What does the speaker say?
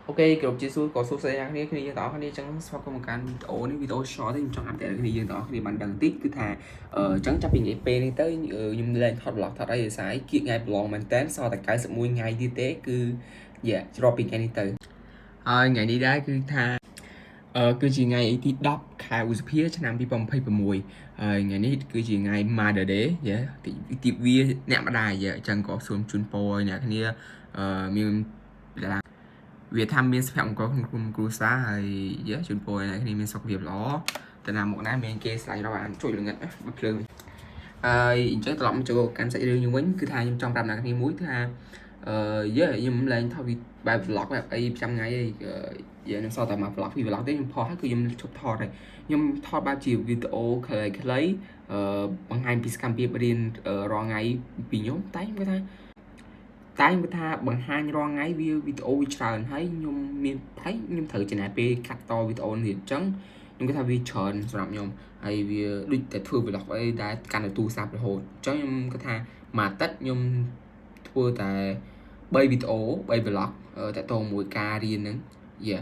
OK គ្រប់ជាសួរក៏សួស្តីអ្នកគ្នាគ្នាយើងទាំងអស់គ្នាអញ្ចឹងស្វាគមន៍មកកាន់វីដេអូនេះវីដេអូ short ទេខ្ញុំចង់update ឲ្យគ្នាយើងទាំងអស់គ្នាបានដឹងតិចគឺថាអញ្ចឹងចាប់ពីថ្ងៃពេលនេះទៅខ្ញុំលែងថត vlog ថតអីដោយសារគៀកថ្ងៃប្រឡងមែនតើសល់តែ91ថ្ងៃទៀតទេគឺយ៉ាច្របពីថ្ងៃនេះទៅហើយថ្ងៃនេះដែរគឺថាគឺជាថ្ងៃទី10ខែឧសភាឆ្នាំ2026ហើយថ្ងៃនេះគឺជាថ្ងៃ Mother Day យ៉ាទីវាអ្នកម្ដាយយ៉ាអញ្ចឹងក៏សូមជូនពរឲ្យអ្នកគ្នាមានវាថាមានសុភមង្គលក្នុងក្រុមគ្រួសារហើយយ៉ាជូនពរឲ្យអ្នកគ្នាមានសុខភាពល្អទៅណាមកណាមានគេស្លាញ់រាប់អានជួយល្ងិតបើភ្លើងហើយអញ្ចឹងត្រឡប់មកចូលកាន់សាច់រឿងខ្ញុំវិញគឺថាខ្ញុំចង់ប្រាប់អ្នកគ្នាមួយថាយ៉ាខ្ញុំលែងថតវីបែប vlog បែបអីប្រចាំថ្ងៃអីយ៉ាខ្ញុំសល់តែមក vlog ពីរ vlog ទេខ្ញុំផុសហើយគឺខ្ញុំឈប់ថតហើយខ្ញុំថតបែបជាវីដេអូខ្លីៗបង្ហាញពីសកម្មភាពរៀនរាល់ថ្ងៃពីខ្ញុំតែខ្ញុំគាត់ថាតែខ្ញុំគាត់ថាបង្ហាញរាល់ថ្ងៃវាវីដេអូវាច្រើនហើយខ្ញុំមានហើយខ្ញុំត្រូវចំណាយពេលកាត់តវីដេអូនេះអញ្ចឹងខ្ញុំគាត់ថាវាច្រើនសម្រាប់ខ្ញុំហើយវាដូចតែធ្វើ vlog អីដែលកាន់តែទូរស័ព្ទរហូតអញ្ចឹងខ្ញុំគាត់ថាមួយអាទិត្យខ្ញុំធ្វើតែ3វីដេអូ3 vlog តាក់ទងមួយការរៀនហ្នឹងយ៉ា